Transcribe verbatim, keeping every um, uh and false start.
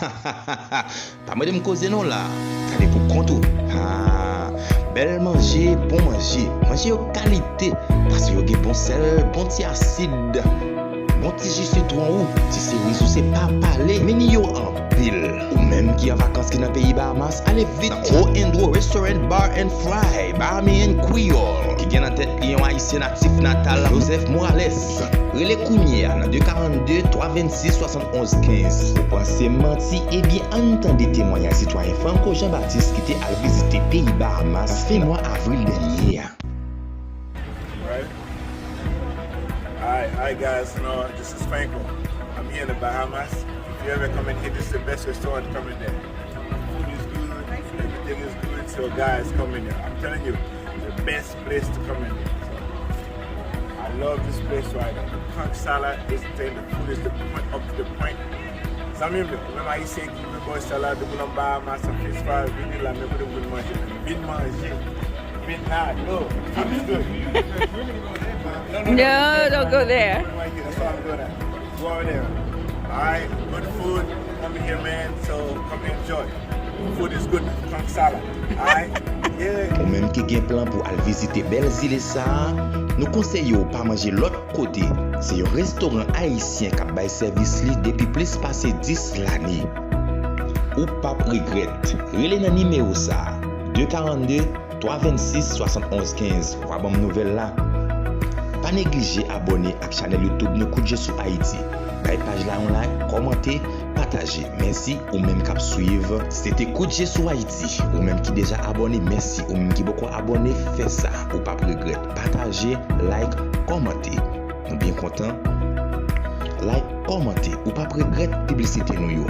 Pa mande m koze non la. Gade pou kont ou. Ha. Bèl manje, bon manje. Manje yo kalite. Paske yo gen bon sèl, bon ti asid. Bon ti ji sitwon ou, ti seriz ou se pa pale. Meni yo anpil. Ou menm ki an vakans ki nan peyi Bahamas, ale vit nan Crow and Row Restaurant Bar and Fry, Bahamian Creole, ki gen nan tèt li yon Ayisyen natif natal, Joseph Morales. Rele kounye a nan de karannde, twa vennsis, swasann onz kenz. Ou panse m manti? Ebyen, ann tande temwayaj sitwayen Franco Jean Baptiste ki te al vizite peyi Bahamas fen mwa avril dènye a. Right? Alright, alright, guys. You know, this is Franco. I'm here in the Bahamas. If you ever come in here, this is the best restaurant to come in there. Food is good, everything is good. So, guys, come in here. I'm telling you, the best place to come in here. So, I love this place right now. The conch salad is the thing. The food is the point up to the point. Zanmi m yo, ou menm Ayisyen ki vle bò sa la, depi nan Bahamas, San Francisco, vini la, men kote pou vin manje. Vin manje. Vin la, yo. Food is good. No, no, no. No, don't go there. Vin manje, that's all I'm good at. Go over there. Alright, good food. Come here, man. So, come enjoy. Food is good. Conch salad. Alright? Yeah. Ou menm ki gen plan pou al vizite bèl zile sa a, nou konseye w pa manje lòt kote. Se yon restoran ayisyen k ap bay sèvis li depi plis pase dis lane. Ou p ap regrèt. Rele nan nimewo sa a, de karannde, twa vennsis, swasann onz kenz, w a ban m nouvèl la. Pa neglije abòne ak chanèl YouTube nou Kout Je Sou Ayiti. Bay paj la yon like, kòmante, pataje. Mèsi ou menm k ap swiv. Se te Kout Je Sou Ayiti. Ou menm ki deja abòne, mèsi. Ou menm ki poko abòne, fè sa. Ou p ap regrèt. Pataje, like, kòmante. Nou byen kontan. Like, kòmante. Ou p ap regrèt piblisite nou yo.